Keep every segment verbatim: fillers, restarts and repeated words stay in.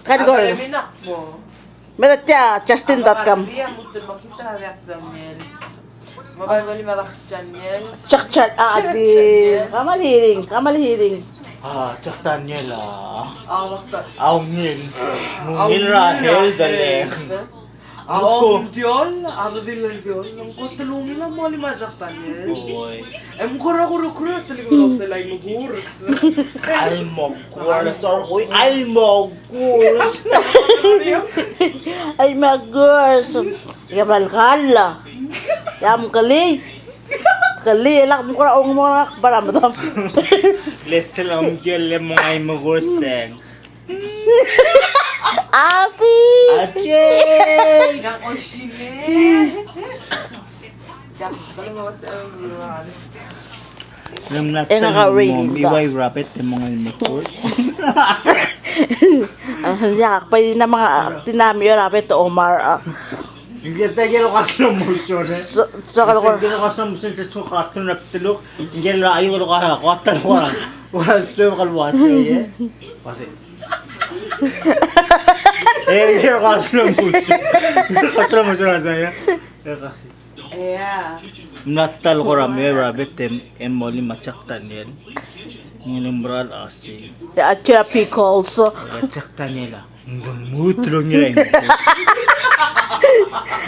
Category. Me er tia Justin dot com. Jack Chan, a di. Kamal Hiring, Kamal Hiring. A, Jack Daniel a. A ungil. Ungil er a health e le. A ungil, a redil el diol, ng kot el ungil a mo lim a Jack Daniel. Oi. Em kora kora kora telik el sel ai mekurs. Ai mekurs, oi, ai mekurs. Ai mekurs. Ia bal kala. Ia mkelii. Kelii, e lak mekura ong mo lak baramdam. Le sel ungil le mo ai mekurs e. Ati. Ati. Ng mla. E ng ka mo rating mi da. Uai rabbit e mo ngai mekurs. A, ia, ak bai di na manga, di na mi rabbit Omar, a. Ng kede kede ko slow motion e. So, so, kede ko slow motion se so ka tun up to look. Ng kede a io ko ka ko tal ko. Ko so ka lo ase e. Ase. E, ng kede ko slow motion. Ko slow motion ase e. Ng mla ta el kora me rabbit e mo lim a Jack Daniel. Ng mera el ase. A chira pickles. A Jack Daniel a. Ng lmuut el ungil a imekurs.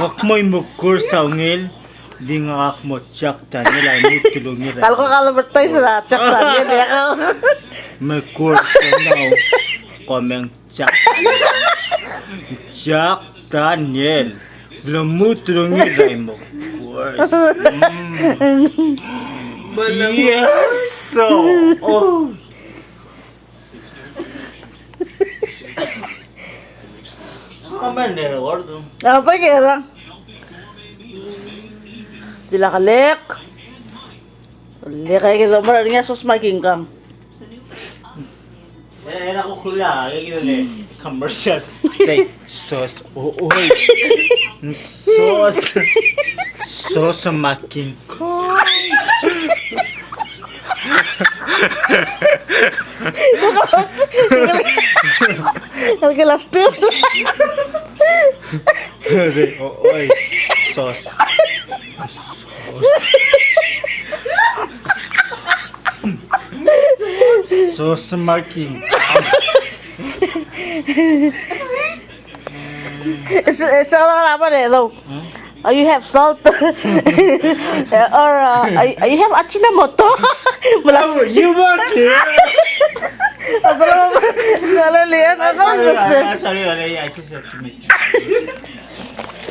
Ngak mo imekurs a ungil, di ngak mo Jack Daniel a lmuut el ungil a. Kal ko ka advertise er a Jack Daniel e kau. Mekurs a nau. Komeng Jack Daniel. Jack Daniel. Lmuut el ungil a imekurs. Mm. Yes. So. Oh. Ang pagkera. Di lak lek. Lek a ikid el mo er ngii a sos me a kingkang. E, e, a kuk kula, e, ikid el commercial. Sei, sos. O, oi. Sos. Sos me a kingkang. Ngalek el last name. Sei, o, oi. Sos. Sos. Sos me a kingkang. It's, it's all about it, though. Hmm? Oh, you have salt. Or, uh, you, you have Ajinomoto. Oh, you want it? Sorry, sorry, sorry, I just have to make.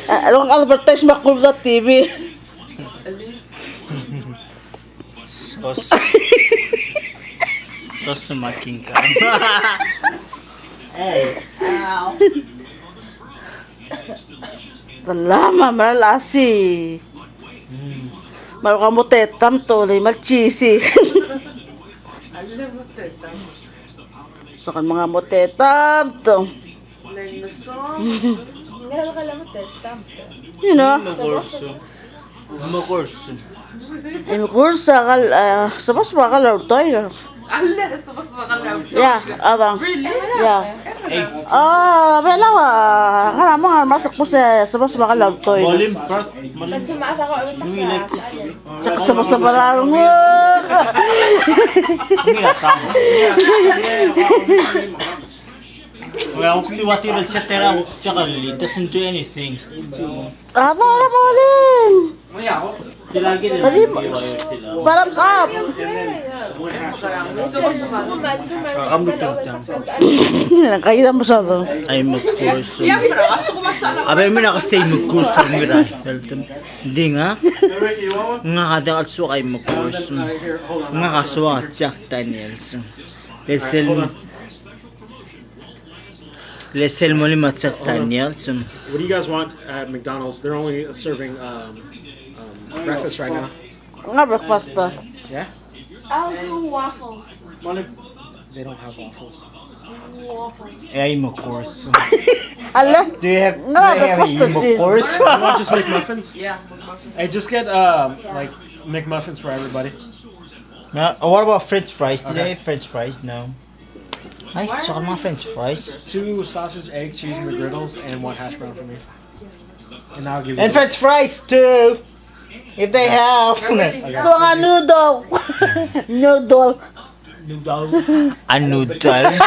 Advertise me a Kulbda T V. Sos. Sos me a kingkang. Hey. Ow. Te mla mera el asi. Mm. Me a rokui a mo tetam to, le mal cheesy. Soak el menga mo tetam to. You know? Imekurs. Imekurs a kal, a, sebas me a kal a ultoir. Ia, adang. Ia. A, Belau a, ngera me a ngak a sebas me a kal a ultoir. Sebas me a kal a ultoir. Well, hopefully what he will set there out, it doesn't do anything. Aba, aba, Olin. Tadi, bottoms up. Ng kaiuegang a masaod. Imekurs. A ber, me ng kmo sei imekurs, mera. Di ngak, ngak a diak el soak a imekurs. Ngak a soak a Jack Daniels. Le sel Le sel mo lim a Jack Daniels. What do you guys want at McDonald's? They're only serving, um, um, breakfast right now. Ngak breakfast a. Yeah? I'll do waffles. They don't have waffles. Waffles. E a imekurs. Ala. Do you have, do you have a imekurs? You want just McMuffins? Yeah, McMuffins. Hey, just get, uh, like, McMuffins for everybody. Now, what about French fries? Do they have French fries now? Ay, soak el mo French fries. Two sausage, egg, cheese McGriddles, and one hash brown for me. And I'll give you And French fries too, if they have. Okay. Soak a noodle. Noodle. Noodle. A noodle.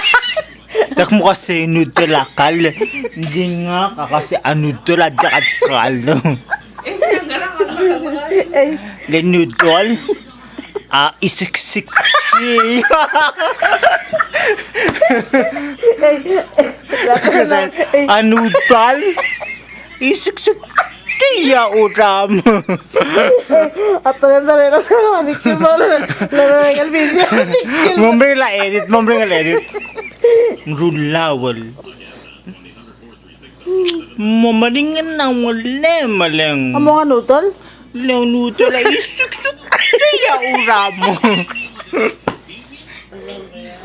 Te kmo kasi noodle a kall. Di ngak a kasi a noodle a diak a kall. Le noodle a isiksiktii. A noodle isiksiktii a uram. Mombreng el edit, mombreng el edit. Rulauel. Mo meringel a ngelemeleng. A mo ngelemeleng. Le noodle a isiksiktii a uram.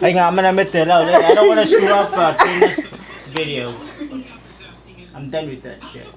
Ay, ng mla mete el, I don't wanna screw up, uh, Tina's video. I'm done with that shit.